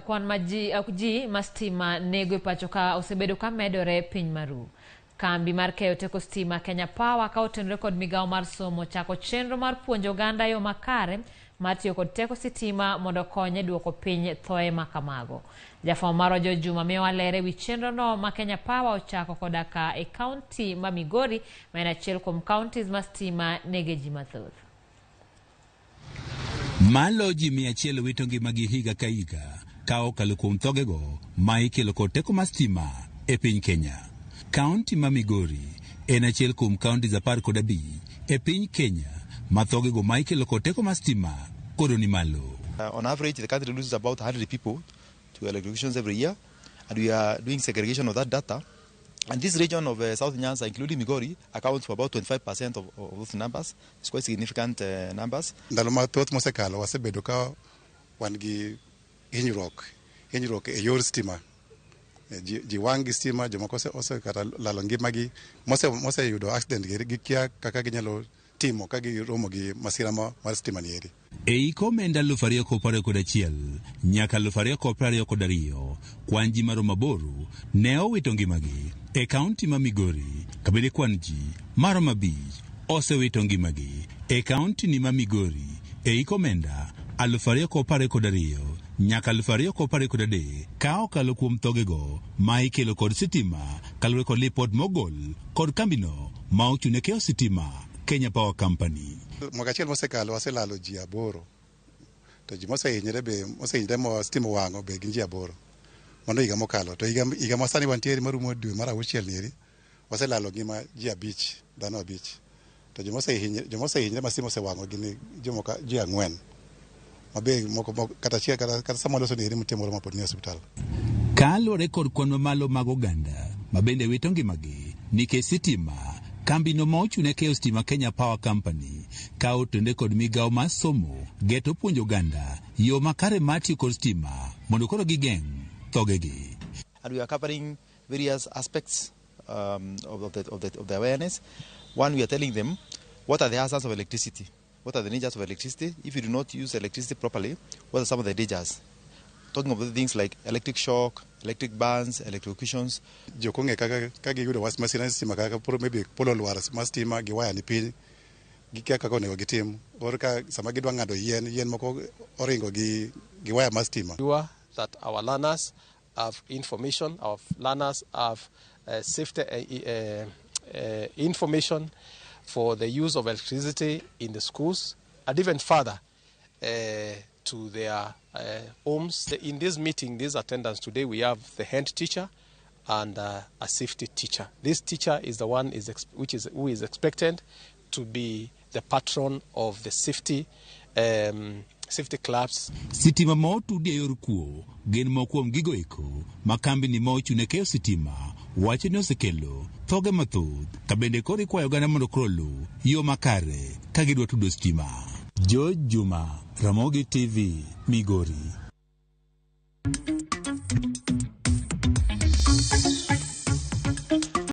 Kwan ma ji, ji ma stima nego e pacho ka osebedo ka medore piny maru. Kambi mar keyo teko stima Kenya Power ka otenore kod migawo mar somo chako chenro mar puonjo oganda yo makare mar tiyo kod teko sitima mondo okony e duoko piny thoe ma kamago. Jafwambo marwa George Juma miyowa ler ewi chenro no ma Kenya Power ochako koda ka e kaunti ma Migori ma en achiel kuom counties ma stima nege ji mathoth. Malo ji 100 wito ngimagi higa ka higa ka okalo kuom thogego ma ikelo kod teko mar stima e piny Kenya. Kaunti ma Migori en achiel kuom counties 15 e piny Kenya ma thogego ma ikelo kod teko mar stima koro ni malo. On average, the country loses about 100 people to electrocutions every year, and we are doing segregation of that data. And this region of South Nyanza, including Migori, accounts for about 25% of those numbers. It's quite significant numbers. Ndalo mathoth mosekalo wasebedo ka wan gi hinyruok hinyruok e yor stima. Ji, ji wang' gi stima, jomoko ose kata lalo ngimagi, moseyudo accident gi gikia kaka ginyalo timo ka giromo gi masira mar stima ni eri. E hik omenda 2021 nyaka 2022, kwan ji maromo 8 ne owito ngimagi e kaunti ma Migori, kabende kwan ji maromo 5 osewito ngimagi e kaunti ni ma Migori e hik omenda 2022 nyaka 2023 ka okalo kuom thogego ma ikelo kod sitima kaluwore kod lipot mogol kod kambino ma ochung' ne keyo sitima Kenya Power Company. Mwaka achiel mosekalo waselalo ji 8 to ji mosehinyre be mosehinyre mo stima owang'o be gin ji 8. Mano higa mokalo. To higa ma sani wantiere marumo dwe mar auchiel ni eri waselalo ngima ji 5, dhano 5. To joma osehinyre ma stima osewang'o gin jomoko ji 4. Mabe moko, moko kata achiel kata sama waloso ni eri nitie moro mapod ni e osiptal. Kaluwore kod kwan mamalo mag oganda ma bende wito ngimagi nikech sitima, kambino ma ochung' ne keyo stima Kenya Power Company ka otenore kod migawo mar somo geto puonjo oganda yo makare mar tiyo kod stima mondo koro gigeng' thogegi. And we are covering various aspects of the awareness. One, we are telling them what are the hazards of electricity, what are the dangers of electricity. If you do not use electricity properly, what are some of the dangers? Talking about things like electric shock, electric burns, electrocutions. Ji ok ong'e kaka ka giyudo wach masira mar stima kaka polo maybe polo olwar mar stima gi waya ni piny gikia kaka onego gitim. Or ka sama gidwa ng'ado yien, yien moko oringo gi waya mar stima. Sure that our learners have information, our learners have safety information for the use of electricity in the schools and even further to their homes. In this meeting, this attendance today, we have the head teacher and a safety teacher. This teacher is the one is which is who is expected to be the patron of the safety clubs. Sitima ma otudi e yor kuo gin moko kuom gigo eko ma kambini ma ochung' ne keyo sitima wacho ni osekelo thoge mathoth ka bende koro ikwayo oganda mondo koro oluw yo makare ka gidwa tudo stima. George Juma, Ramogi TV, Migori.